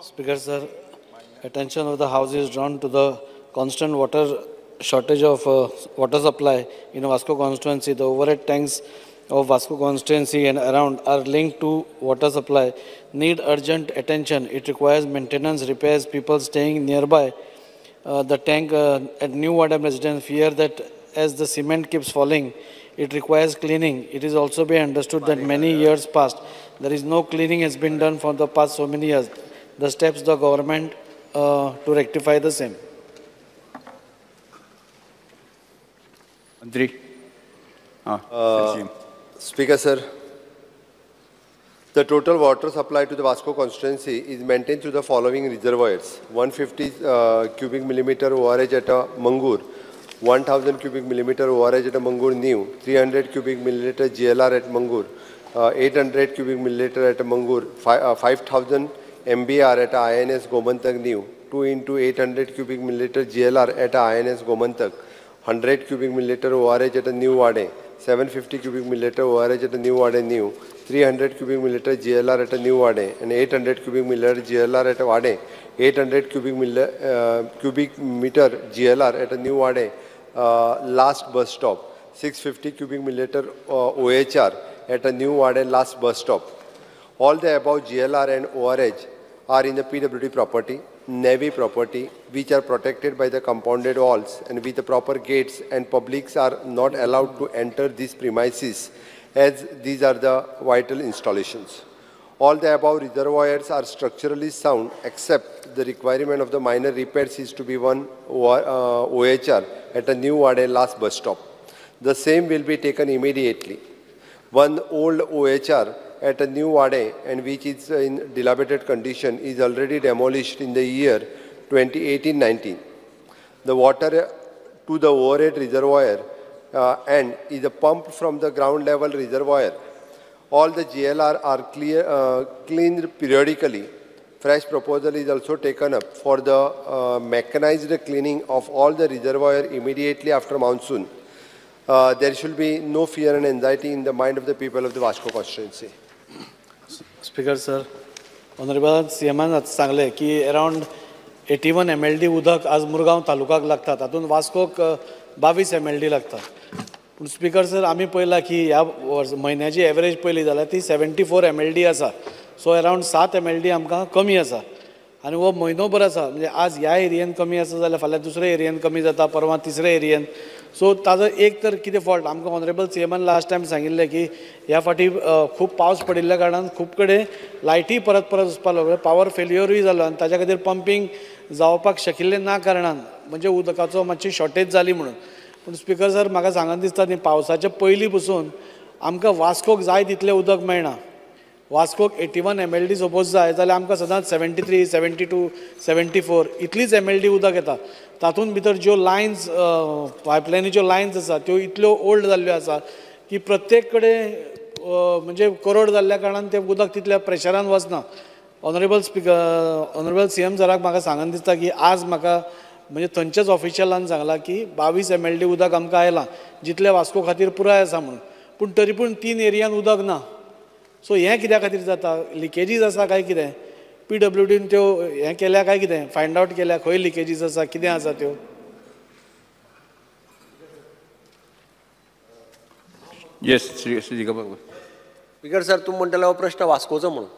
Speaker sir, attention of the House is drawn to the constant water shortage of water supply in Vasco constituency. The overhead tanks of Vasco constituency and around are linked to water supply, need urgent attention. It requires maintenance, repairs. People staying nearby the tank at New Vaddem residence fear that as the cement keeps falling, it requires cleaning. It is also be understood that many years past, there is no cleaning has been done for the past so many years. The steps the government to rectify the same. Mantri. Speaker sir, the total water supply to the Vasco constituency is maintained through the following reservoirs: 150 cubic millimeter ORH at Mangur, 1000 cubic millimeter ORH at Mangur New, 300 cubic milliliter GLR at Mangur, 800 cubic milliliter at Mangur, 5000 MBR at INS Gomantak New, 2 into 800 cubic milliliter GLR at INS Gomantak, 100 cubic milliliter ORH at New Wade, 750 cubic milliliter ORH at New Wade New, 300 cubic milliliter GLR at New Wade, and 800 cubic milliliter GLR at Wade, 800 cubic meter GLR at New Wade, last bus stop, 650 cubic milliliter OHR at a New Wade last bus stop. All the above GLR and ORH are in the PWD property, Navy property, which are protected by the compounded walls and with the proper gates, and publics are not allowed to enter these premises as these are the vital installations. All the above reservoirs are structurally sound except the requirement of the minor repairs is to be one OHR at a New Wade last bus stop. The same will be taken immediately. One old OHR at a New Wade and which is in dilapidated condition is already demolished in the year 2018-19. The water to the overhead reservoir and is pumped from the ground level reservoir. All the GLR are cleaned periodically. Fresh proposal is also taken up for the mechanized cleaning of all the reservoir immediately after monsoon. There should be no fear and anxiety in the mind of the people of the Vasco constituency. Speaker sir, Honorable CM सांगले की around 81 MLD उदक आज मुरगांव तालुकाक लागता, तातूंत वास्कोक 22 MLD लागता. पूण speaker sir, आमी पळयला की ह्या म्हयन्याची एवरेज पळयली जाल्यार ती 74 MLD आसा. सो अरावंड 7 MLD आमकां कमी आसा आनी हो म्हयनोभर आसा. म्हणजे आज ह्या एरियेन कमी आसा जाल्यार फाल्यां दुसऱ्या एरियेन कमी जाता, परवां तिसऱ्या एरियेन. सो ताजो एक तर कितें फॉल्ट आमकां ऑनरेबल सीएमान लास्ट टायम सांगिल्लें की ह्या फाटी खूब पावस पडिल्ल्या कारणान खूब कडेन लायटी परत परत वचपाक लागल्यो, पावर फेल्युअरूय जालो आनी ताज्या खातीर पंपींग जावपाक शकिल्लें ना कारणान म्हणजे उदकाचो मातशी शॉर्टेज जाली म्हणून. पूण स्पीकर सर, म्हाका सांगन दिसता न्ही पावसाच्या पयलीं पसून आमकां वास्कोक जाय तितलें उदक मेळना. वास्कोक 81 MLD suppose जाय जाल्यार आमकां सदांच 73, 72, 74 इतलीच MLD उदक येता. तातूंत भितर ज्यो लायन्स पायपलायनीच्यो लायन्स आसा त्यो इतल्यो ओल्ड जाल्ल्यो आसा की प्रत्येक कडेन म्हणजे कोरड जाल्ल्या कारणान तें उदक तितल्या प्रेशरान वचना. ऑनरेबल स्पीकर, ऑनरेबल CM सराक म्हाका सांगन दिसता की आज म्हाका म्हणजे थंयच्याच ऑफिशियलान सांगलां की 22 MLD उदक आमकां आयलां, जितलें वास्को खातीर पुराय आसा म्हणून. पूण तरी पूण 3 एरियान उदक ना. सो हें कित्या खातीर जाता? लिकेजीस आसा काय कितें? PWDन त्यो हें केल्या काय कितें? फायंड आवट केल्या खंय लिकेजीस आसा, कितें आसा त्यो? Yes, Shri Speaker sir, तूं म्हणटले हो प्रश्न वास्कोचो म्हणून,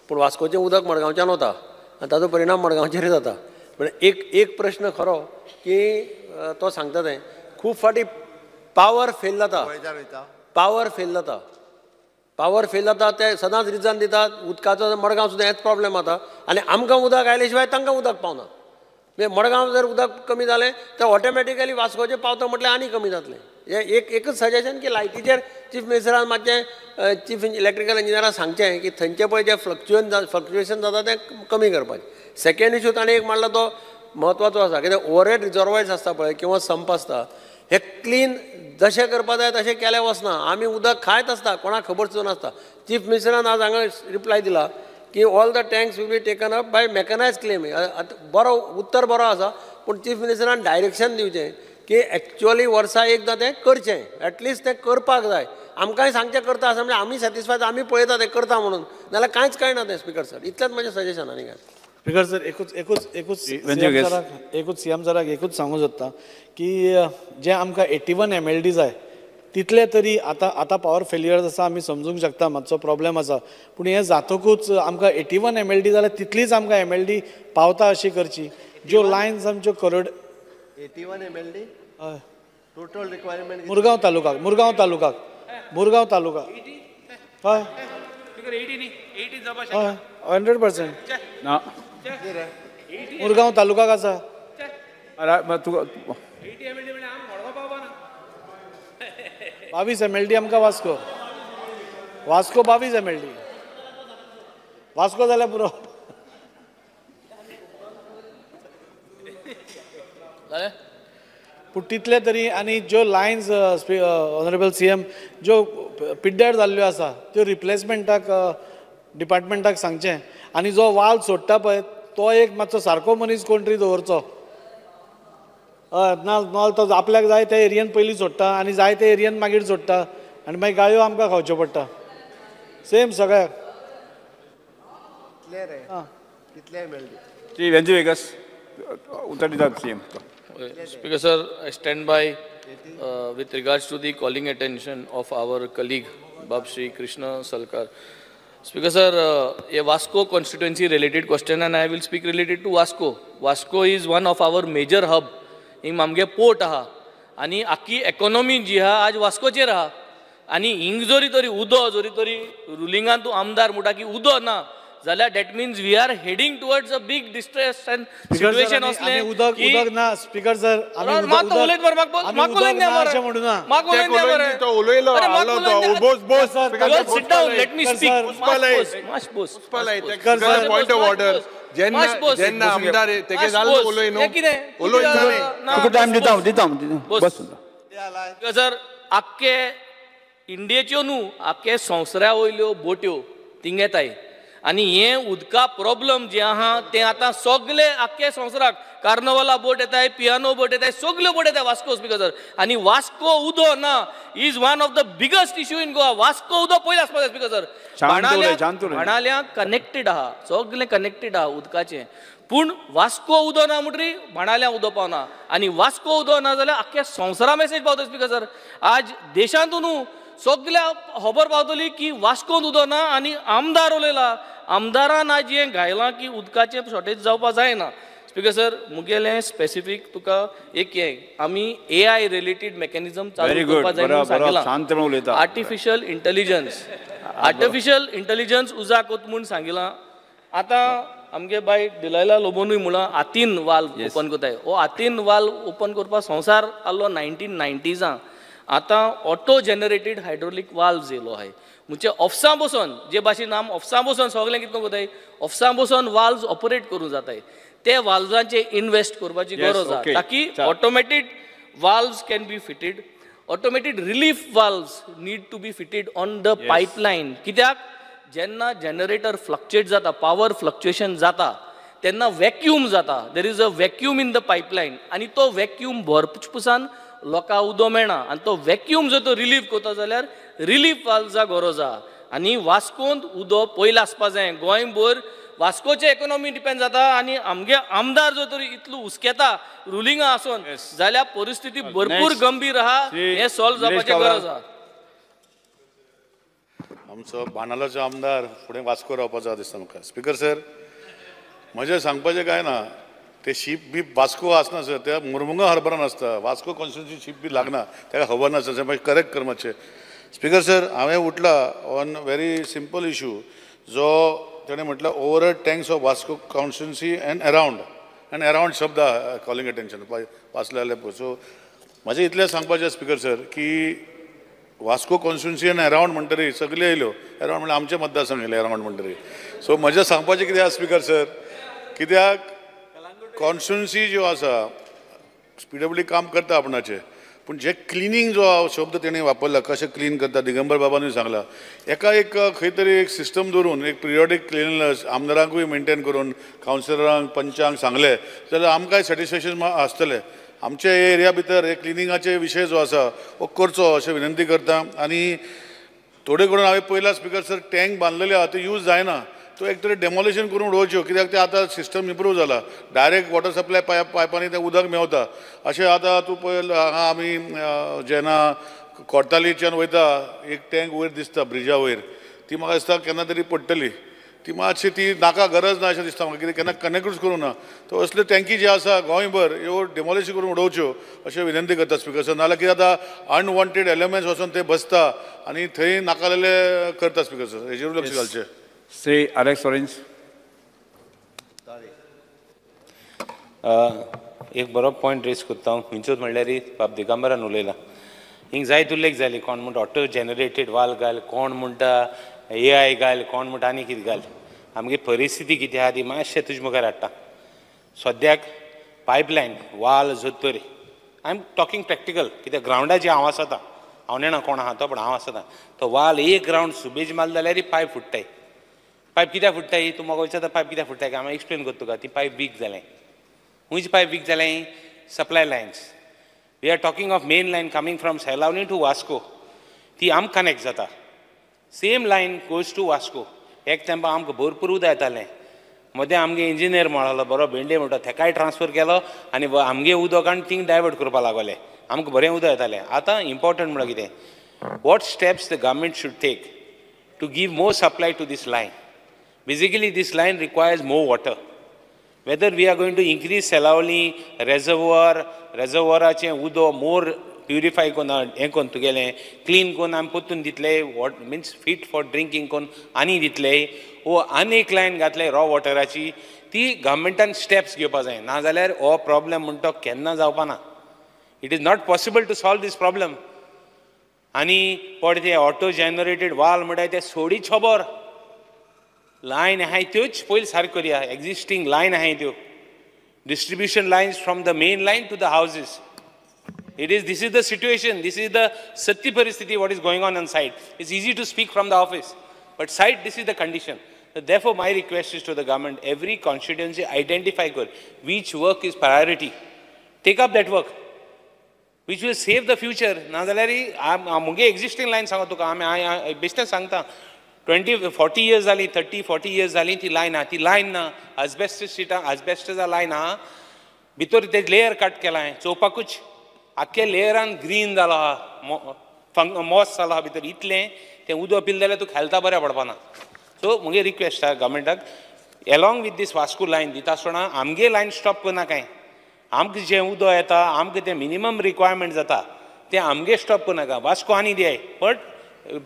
पूण वास्कोचें उदक मडगांवच्यान वता आनी ताजो परिणाम मडगांवचेर जाता. पूण एक प्रश्न खरो की तो सांगता तें खूब फावटी पावर फेल जाता, पावर फेल जाता, पावर फेल जाता ते सदांच रिजन दितात उदकाचो. मडगांव सुद्दां हेच प्रॉब्लेम जाता आनी आमकां उदक आयले शिवाय तांकां उदक पावना. म्हणजे मडगांव जर उदक कमी जालें तर ऑटोमॅटिकली वास्कोचें पावता म्हटल्यार आनी कमी जातलें. हें एकच सजेशन की लायटीचेर चीफ मिनिस्टरान मातशें चीफ इलेक्ट्रिकल इंजिनियरान सांगचें की थंयचें पळय जें फ्लक्चुएशन जाता तें कमी करपाचें. सेकेंड इशू ताणें एक मांडला तो म्हत्वाचो आसा, कित्याक ओवरहेड रिजर्वॉयर्स आसता पळय किंवा संप आसता, हे क्लीन जशें करपा जाय तशें केलें वचना. आमी उदक खायत आसता, कोणाक खबर सुद्दां नासता. चीफ मिनिस्टरान आज हांगा रिप्लाय दिला की all the tanks will be taken up by mechanised claim. बरो उत्तर बरो आसा, पूण चीफ मिनिस्टरान डायरेक्शन दिवचें की एक्चुअली वर्सा एकदां तें करचें, एटलिस्ट तें करपाक जाय. आमकांय सांगचें करता आसा म्हणजे आमी सॅटिस्फाय, आमी पळयता तें करता म्हणून, नाजाल्यार कांयच कळना तें. स्पीकर सर, इतलेंच म्हजें सजेशन आनी काय. स्पीकर सर, एकूच एकूच एकूच एकूच सीएम सराक एकूच सांगूं सोदता की जे आमकां 81 MLD जाय तितले तरी आतां आतां पावर फेलियर आसा, आमी समजूंक शकता मातसो प्रॉब्लेम आसा, पूण हें जातकूच आमकां 81 MLD जाल्यार तितलीच आमकां MLD पावता अशी करची. ज्यो लायन्स आमच्यो crore 81 MLD total requirement Murgaon तालुकाक, Murgaon तालुकाक, Murgaon taluka हय हय 100% ना मुरगांव तालुकाक आसा. तुका 22 MLD आमकां वास्को, वास्को 22 MLD Vasco जाल्यार पुरो. पूण तितले तरी आनी ज्यो लायन्स ऑनरेबल CM ज्यो पिड्ड्यार जाल्ल्यो आसा त्यो रिप्लेसमेंटाक डिपार्टमेंटाक सांगचें, आनी जो वाल सोडटा पळय तो एक मातसो सारको मनीस कोण तरी दवरचो. हय, ना नाजाल्यार तो आपल्याक जाय त्या एरियन पयलीं सोडटा आनी जाय त्या एरियन मागीर सोडटा आनी मागीर गाळयो आमकां खावच्यो पडटा. सेम सगळ्याक. उतर दिता CM. Speaker sir, I stand by with regards to the calling attention of our colleague Bab Shri Krishna Salkar. Speaker sir, a Vasco constituency related question and I will speak related to Vasco. Vasco is one of our major hub. हिंग आमगे port आहा आनी आख्खी economy जी आहा आज वास्कोचेर आहा, आनी हिंग जरी तरी उदो जरी तरी रुलिंगान तूं आमदार म्हणटा की उदो ना जाल्यार that means we are heading towards a big distress and situation. असलें उदक उदक ना स्पीकर सर, मात उलयत मरे, म्हाका उलयन द्या मरे, म्हाका उलयन द्या मरे. Sit down, let me speak. Mash Bose point of order. जेन्ना जेन्ना आमदार तेगे जाल्लो उलय न्हू, उलय तुका टायम दिता दिता बस. सर, आख्खे इंडियेच्यो न्हू आख्खे संवसारा वयल्यो बोट्यो थिंग येताय आनी हें उदका प्रॉब्लम जें आहा तें आतां सगळे आख्खे संवसाराक कार्नवाला बोट येताय, पियानो बोट येताय, सगल्यो बोट येताय वास्को. स्पीकर सर, आनी वास्को उदो ना is one of the biggest issue in Goa. Vasco उदो पयलीं आसपाक जाय स्पीकर सर. बाणाल्या कनेक्टेड आहा, सगळें कनेक्टेड आहा उदकाचें, पूण वास्को उदो ना म्हणटरी बाणाल्या उदो पावना, आनी वास्को उदो ना जाल्यार आख्ख्या संवसारा मेसेज पावता स्पीकर सर. आज देशांतू न्हू सगल्या खबर पावतली की वास्कोन उदो ना आनी आमदार उलयला, आमदारान आज हें घायलां की उदकाचें शॉर्टेज जावपा जायना. स्पीकर सर, मुगेलें स्पेसिफीक तुका एक हें आमी AI related mechanism चालू करपा जाय म्हणून सांगिलां. आर्टिफिशियल इंटेलिजन्स, आर्टिफिशियल इंटेलिजन्स उजाक वत म्हूण सांगिलां. आतां आमगे बाय डिलायला लोबोनूय म्हळां आतीन वाल ओपन करताय. हो आतीन वाल ओपन करपाक संवसार आहलो 1990s. आतां ऑटो जनरेटेड हायड्रोलीक वाल्व्स येयलो आहाय, म्हणजे ऑफिसां बसून जे भाशेन आम ऑफिसां बसून सगळें कितें करताय, ऑफिसां बसून वाल्व्स ऑपरेट करूं जाताय. ते वाल्व्सांचे इन्वेस्ट करपाची गरज आसा ताकी automated valves can be fitted, automated relief valves need to be fitted on the pipeline. कित्याक जेन्ना जनरेटर फ्लक्चुएट जाता, पावर फ्लक्चुएशन जाता, तेन्ना वॅक्यूम जाता, there is a vacuum in the pipeline, आनी तो वॅक्यूम भरपुसान लोकांक उदो मेळना, आनी तो वॅक्यूम जर तो रिलीफ करता जाल्यार रिलीफ वाल्वजा गरज आहा. आनी वास्कोंत उदो पयलीं आसपा जाय. गोंयभर वास्कोचे इकॉनॉमी डिपेंड जाता आनी आमगे आमदार जर तरी इतलो हुस्केता रुलिंगा आसून जाल्यार परिस्थिती भरपूर गंभीर आहा, हें सॉल्व जावपाची गरज आहा. आमचो बाणालाचो आमदार फुडें वास्को रावपाचो आसा दिसता म्हाका. स्पीकर सर, म्हजें सांगपाचें कांय ना, ते शीप बी वास्को आसना सर, त्या मुरमुगांव हार्बरान आसता. वास्को कॉन्स्टिट्युन्सी शीप बी लागना, ताका खबर नासता, मातशें करेक्ट कर मातशें. स्पीकर सर, हांवें उठला ऑन व्हेरी सिंपल इशू, जो तेणें म्हटल्यार overhead tanks of Vasco constituency and around, and around शब्द कॉलिंग अटेन्शन वाचले जाल्यार पळय. सो म्हाजें इतलें सांगपाचें स्पीकर सर की वास्को कॉन्स्टिट्युन्सी आनी अरावंड म्हणटरी सगळ्यो येयल्यो, अरावंड म्हणल्यार आमचे मतदारसंघ येयले अरावंड म्हणटरी. सो म्हजें सांगपाचें कितें आसा स्पीकर सर, कित्याक कॉन्स्टिट्युन्सी ज्यो आसा पीडब्ल्यू काम करता आपणाचें, पूण जे क्लिनींग जो शब्द तेणी वापरला कशें क्लीन करता दिगंबर बाबानूय सांगला, एका एक खंय तरी एक सिस्टम दवरून एक पिरियोडीक क्लिननेस आमदारांकूय मेनटेन करून कावन्सिलरांक पंचांक सांगलें जाल्यार आमकांय सॅटिस्फेक्शन आसतलें. आमच्या एरिया भितर हे क्लिनिंगाचे विशय जो आसा हो करचो अशें विनंती करता. आनी थोडे करून हांवें पयला स्पीकर सर, टँक बांदलेले आहा ते यूज जायना, त्यो एक तरी डेमोलिशन करून उडोवच्यो, कित्याक ते आतां सिस्टम इम्प्रूव जाला, डायरेक्ट वॉटर सप्लाय पायपांनी तें उदक मेवता. अशें आतां तूं पळय हांगा आमी जेन्ना कोर्तालीच्यान वयता एक टँक वयर दिसता ब्रिजा वयर, ती म्हाका दिसता केन्ना तरी पडटली, ती मातशी ती नाका गरज ना अशें दिसता म्हाका, कित्याक केन्ना कनेक्टूच करूं ना. तर असल्यो टँकी ज्यो आसा गोंयभर ह्यो डेमोलिश करून उडोवच्यो अशें विनंती करता स्पिकर सर. नाजाल्यार कितें जाता अनवॉन्टेड एलिमेंट्स वचून ते बसता आनी थंय नाका जाल्ले करता स्पिकर सर, हेजेरूय लक्ष घालचें. Shri Alex orange. एक बरो पॉयंट रेज करता हांव, खंयचोच म्हणल्यार बाब दिगंबरान उलयला, हिंग जायत उल्लेख जाली, कोण म्हणटा ऑटो जनरेटेड वाल घाल, कोण म्हणटा ए I घाल, कोण म्हणटा आनी कितें घाल. आमगे परिस्थिती कितें आहा ती मातशें तुजे मुखार हाडटा. सद्याक पायपलायन वाल जर तर I am talking practical, कित्याक ग्रावंडाचेर हांव आसता, हांव नेणा कोण आहा तो, पूण हांव आसता. तो वाल एक रावंड सुबेज मारलो जाल्यार पायप फुट्टाय. पायप कित्याक फुट्टाय तूं म्हाका विचारता, पायप कित्याक फुट्टाय काय हांव एक्सप्लेन करता तुका. ती पायप वीक जालें. खंयची पायप वीक जालें? Supply lines. We are talking of main line coming from Selaulim to Vasco, ती आमकां कनेक्ट जाता. Same line goes to Vasco. एक तेंपा आमकां भरपूर उदक येतालें, मदें आमगे इंजिनियर म्हणलो बरो भेंडे म्हणटा, तेकाय ट्रान्सफर केलो आनी आमगे उदक आनी थिंग डायवर्ट करपाक लागले, आमकां बरें उदक येतालें. आतां इम्पोर्टंट म्हणल्यार कितें, what steps the government should take to give more supply to this line. Basically this line requires more water. Whether we are going to increase Selaulim reservoir, रेजर्वोराचें उदक मोर प्युरिफाय करून हें करून तुगेलें क्लीन करून आमी परतून दितले, what means fit for drinking करून आनी दितले, वो आनी एक लायन घातले रॉ वॉटराची, ती गव्हर्मेंटान स्टेप्स घेवपा जाय. नाजाल्यार हो प्रॉब्लम म्हणटा तो केन्ना जावपा ना. It is not possible to solve this problem. आनी पड ते ऑटो जनरेटेड वाल म्हणटा ते सोडी खबर, लायन आहाय त्योच पयलीं सारक्यो करया, एग्जिस्टींग लायन आहाय त्यो, distribution lines from the main line to the houses. It is, this is the situation, this is the satya paristhiti what is going on on site. It's easy to speak from the office, but site this is the condition. So therefore my request is to the government, every constituency identify kar which work is priority, take up that work which will save the future. ना जाल्यार मुगे existing line सांगता तुका, आमी बेश्टें सांगता, 20-40 years जाली, 30-40 years जाली ती लायन आहा, ती लायन ना, आजबेस्टस शिटां, आजबेस्टसा लायन आहा, भितर ते लेयर कट केलां, चोवपाकूच आख्खे लेयरान ग्रीन जालो आहा, मॉस जालो आहा भितर, इतलें तें उदक पिलें जाल्यार तुका हेल्था बऱ्या पडपा ना. सो मुगे रिक्वेस्ट आहा गव्हर्मेंटाक, along with this Vasco line दिता आसतना आमगे लायन स्टॉप करना कांय, आमकां जें उदक येता आमकां तें मिनिमम रिक्वायरमेंट जाता तें आमगे स्टॉप करनाका. वास्को आनी दियाय, बट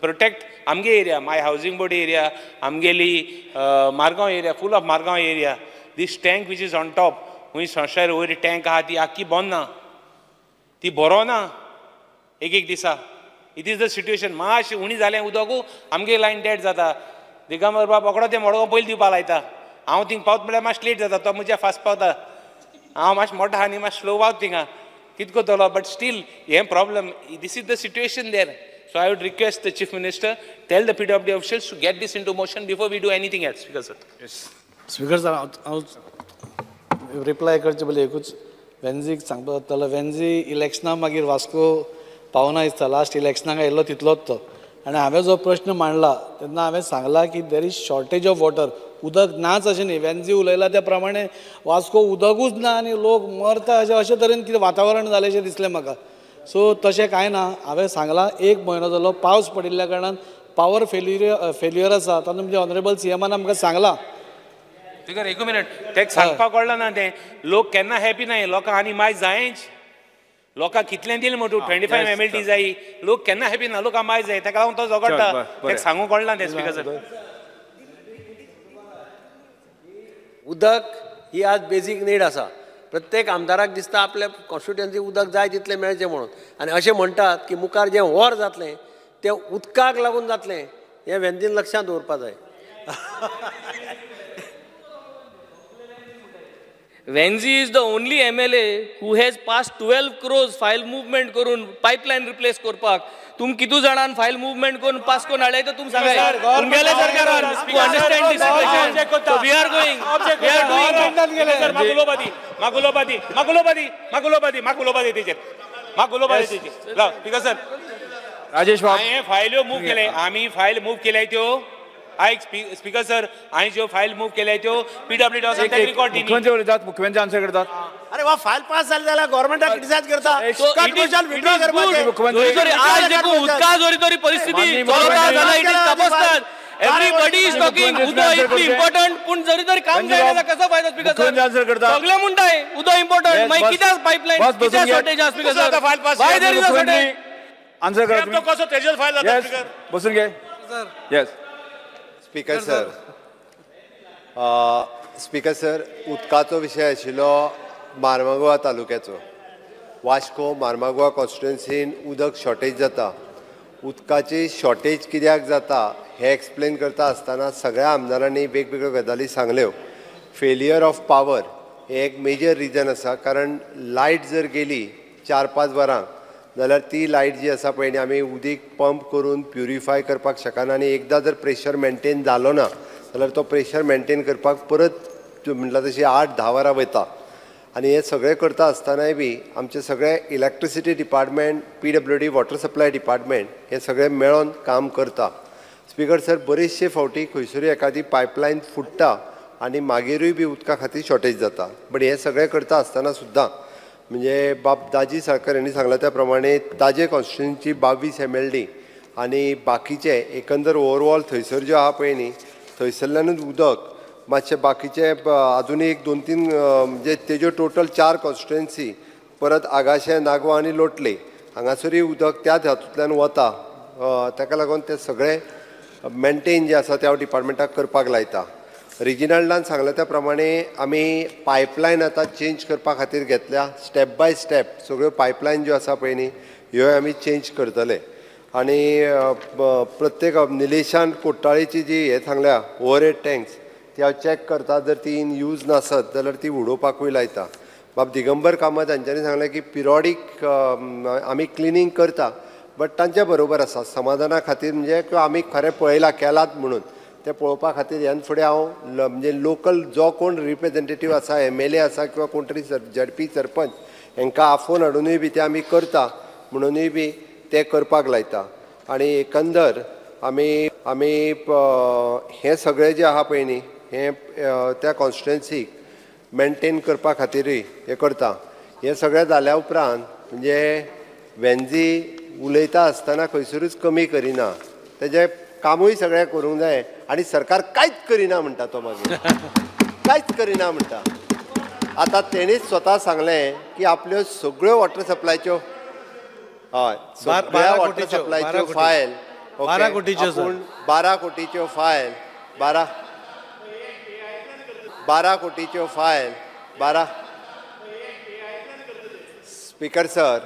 प्रोटेक्ट आमगे area, my housing board area, आमगेली Margao area, full of Margao area. This tank which is on top, खंय संवसार वयर टँक आहा ती आख्खी बंद ना, ती बरो ना एक एक दिसा. It is the situation. मातशें उणी जालें उदकू आमगे लायन डेड जाता. दिगंबर बाब रोखडो तें मडगांव पयलीं दिवपा लायता, हांव थिंग पावत म्हळ्यार मातशें लेट जाता, तो म्हज्या फास्ट पावता, हांव मातशें मोठो आहा न्ही, मातशें स्लो पावता थिंगा, कितें करतलो. बट स्टील हें problem, this is the situation there. So I would request the Chief Minister, tell the PWD officials to get this into motion before we do anything else. Speaker sir. Yes. Speaker sir, हांव reply करचे पयलीं एकूच वेन्झीक सांगपाक जातालो. वेन्झी इलेक्शना मागीर वास्को पावना दिसता, last इलेक्शनाक आयिल्लो तितलोच तो. आनी हांवें जो प्रश्न मांडला तेन्ना हांवें सांगला की there is shortage of water, उदक नाच अशें न्ही. वेन्झी उलयला त्या प्रमाणे वास्को उदकूच ना आनी लोक मरता अशें अशें तरेन कितें वातावरण जालें अशें दिसलें म्हाका. सो तशें कांय ना. हांवें सांगलां एक म्हयनो जालो पावस पडिल्ल्या कारणान पावर फेल्युअर आसा, तातूंत म्हणजे ऑनरेबल सीएमान आमकां सांगलां. स्पीकर एक मिनट, तेका सांगपाक कळ्ळा ना तें, लोक केन्ना हॅपी नाय, लोकांक आनी माय जायच, लोकांक कितलें दिलें म्हण तूं 25 MLD जाय, लोक केन्ना हॅपी ना, लोकांक माय जाय, तेका लागून तो झगडटा, तेका सांगूंक कळना तें. स्पीकर सर, उदक ही आज बेजीक नीड आसा. प्रत्येक आमदाराक दिसता आपल्या कॉन्स्टिट्युएन्सी उदक जाय तितलें मेळचें म्हणून, आनी अशें म्हणटात की मुखार जें वोर जातलें तें उदकाक लागून जातलें, हें वेंदीन लक्षांत दवरपा जाय. Venzy is the only MLA who has passed 12 crores file movement करून पायपलायन रिप्लेस करपाक. तुम कितू जाणान फायल मुवमेंट करून पास करून हाडले तर तुम सांगाय तुमगेले सरकारान to understand this situation. So we are going, we are doing. मागुलोबादी मागुलोबादी मागुलोबादी मागुलोबादी मागुलोबादी तेचेर मागुलोबादी तेचेर राव. स्पीकर सर, राजेश बाब, हांवें फायल्यो मूव केले, आमी फायल मूव केल्या त्यो आयक स्पीकर सर, हांवें ज्यो फायल मूव केल्या त्यो पीडब्ल्यूडी रिकॉर्ड. मुख्यमंत्री उलयतात, मुख्यमंत्री आन्सर करतात. अरे वा, फायल पास जाली जाल्यार गव्हर्मेंटाक क्रिटिसायज करता. आज देखून उदका जरी तरी परिस्थिती तपासतात. एवरीबडी is talking उदक इतली इम्पॉर्टंट, पूण जरी तरी काम जायना कसो फायदो स्पीकर सर? सगळे म्हणटाय उदक इम्पॉर्टंट, मागीर कित्याक पायपलायन, कित्याक शॉर्टेज आसा speaker sir? Why there is a shortage? Answer करा तुम्ही. कसो तेजेर फायल जाता स्पीकर? बसून घे. Yes speaker sir, speaker sir, उदकाचो विशय आशिल्लो मार्मागोवा तालुक्याचो. वास्को मार्मागोवा कॉन्स्टिट्युएन्सीन उदक शॉर्टेज जाता. उदकाची शॉर्टेज कित्याक जाता हें एक्सप्लेन करता आसतना सगळ्या आमदारांनी वेगवेगळ्यो गजाली सांगल्यो. फेलियर ऑफ पावर हें एक मेजर रिजन आसा, कारण लायट जर गेली 4-5 वरां जाल्यार ती लायट जी आसा पळय न्ही आमी उदीक पंप करून प्युरिफाय करपाक शकना, आनी एकदां जर प्रेशर मेनटेन जालो ना जाल्यार तो प्रेशर मेनटेन करपाक परत म्हणटा तशी 8-10 वरां वयता. आनी हें सगळें करता आसतनाय बी आमचें सगळें electricity department, PWD, water supply department हें सगळें मेळोन काम करता. स्पीकर सर, बरेचशे फावटी खंयसरूय एखादी पायपलायन फुट्टा आनी मागीरूय बी उदका खातीर शॉर्टेज जाता. बट हें सगळें करता आसतना सुद्दां म्हणजे बाब दाजी साळकर हांणी सांगलां त्या प्रमाणे ताजे कॉन्स्टिट्युएन्सी 22 MLD आनी बाकीचे एकंदर ओवरऑल थंयसर ज्यो आहा पळय न्ही थंयसरल्यानूच उदक मातशें बाकीचे आजुनूय 1-2-3 म्हणजे तेज्यो टोटल 4 कॉन्स्टिट्युएन्सी, परत आगाशे, नागवा आनी लोटले हांगासरूय उदक त्याच हातूंतल्यान वता. ताका लागून ते सगळे मेनटेन जे आसा त्या डिपार्टमेंटाक करपाक लायता. रिजिनल्डान सांगलें त्या प्रमाणे आमी पायपलायन आतां चेंज करपा खातीर घेतल्या. स्टेप बाय स्टेप सगळ्यो पायपलायन ज्यो आसा पळय न्ही ह्यो आमी चेंज करतले. आनी प्रत्येक निलेशान कोट्टाळेची जी हें सांगल्या ओवरहेड टँक्स ती हांव चॅक करता, जर ती इन यूज नासत जाल्यार ती उडोवपाकूय लायता. बाब दिगंबर कामत हांच्यांनी सांगलें की पिरियोडीक आमी क्लिनींग करता, बट तांच्या बरोबर आसा समाधाना खातीर, म्हणजे किंवा आमी खरें पळयलां केलात म्हणून तें पळोवपा खातीर ह्यान फुडें हांव म्हणजे लोकल जो कोण रिप्रेजेंटेटीव आसा, MLA आसा किंवा कोण तरी झडपी सरपंच हांकां आफोवन हाडुनूय बी तें आमी करता म्हणुनूय बी तें करपाक लायता. आनी एकंदर आमी आमी हें सगळें जें आहा पळय न्ही हें त्या कॉन्स्टिट्युएन्सीक मेनटेन करपा खातीरूय हें करता. हें सगळें जाल्या उपरांत म्हणजे वेन्जी उलयता आसतना खंयसरूच कमी करिना, तेजें कामूय सगळें करूंक जाय आनी सरकार कांयच करिना म्हणटा तो, मागीर कांयच करिना म्हणटा. आतां तेणीच स्वता सांगलें की आपल्यो सगळ्यो वॉटर सप्लायच्यो, हय सगळ्या वॉटर सप्लायच्यो फायल 12 कोटीच्यो, 12 कोटीच्यो फायल, 12 कोटीच्यो फायल, 12. स्पीकर सर,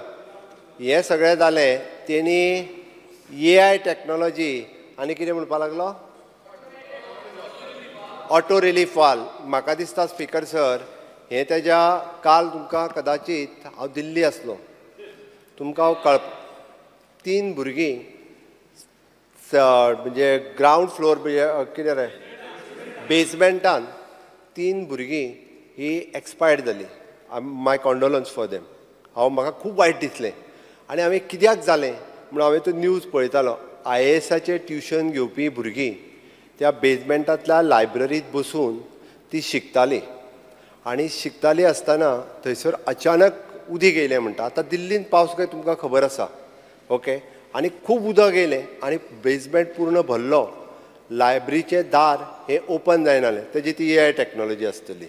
हें सगळें जालें तेणी AI technology आनी कितें म्हणपाक लागलो, ऑटो रिलीफ वाल. म्हाका दिसता स्पीकर सर हें तेज्या काल तुमकां कदाचीत हांव दिल्ली आसलो, तुमकां हांव कळ 3 भुरगीं म्हणजे ग्रावंड फ्लोर म्हणजे कितें रे बेजमेंटान 3 भुरगीं ही एक्सपायर्ड जाली. माय कॉन्डोलन्स फॉर देम. हांव म्हाका खूब वायट दिसलें आनी हांवें कित्याक जालें म्हणून हांवें तो न्यूज पळयतालो. IASाचें ट्युशन घेवपी भुरगीं त्या बेजमेंटांतल्या लायब्ररींत बसून ती शिकताली आनी शिकताली आसतना थंयसर अचानक उदीक येयलें म्हणटा. आतां दिल्लीन पावस काय तुमकां खबर आसा, ओके, आनी खूब उदक येयलें आनी बेजमेंट पूर्ण भरलो. लायब्ररीचें दार हें ओपन जायनालें, तेजी ती AI technology आसतली,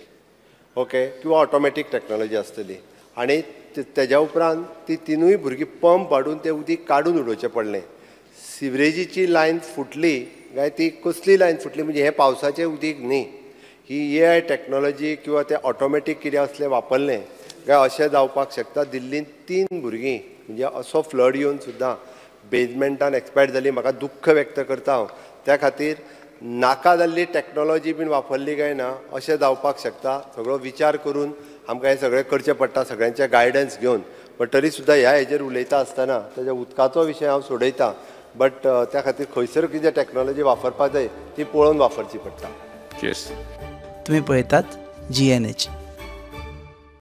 ओके, किंवा ऑटोमॅटीक टॅक्नोलॉजी आसतली. आनी तेज्या उपरांत ती 3 भुरगीं पंप हाडून तें उदीक काडून उडोवचें पडलें. सिवरेजीची लायन फुटली काय ती कसली लायन फुटली म्हणजे हें पावसाचें उदीक न्ही, ही AI technology किंवा तें ऑटोमॅटीक कितें आसलें वापरलें काय अशें जावपाक शकता. दिल्लीन 3 भुरगीं म्हणजे असो फ्लड येवन सुद्दां बेजमेंटान एक्सपायर्ड जाली. म्हाका दुख्ख व्यक्त करता हांव. त्या खातीर नाका जाल्ली टॅक्नोलॉजी बीन वापरली काय ना अशें जावपाक शकता. सगळो विचार करून आमकां हें सगळें करचें पडटा, सगळ्यांचें गायडन्स घेवन. बट तरी सुद्दां ह्या हेजेर उलयता आसतना तेज्या उदकाचो विशय हांव सोडयता, बट त्या खातीर खंयसर कितें टॅक्नोलॉजी वापरपाक जाय ती पळोवन वापरची पडटा. तुमी पळयतात GNH.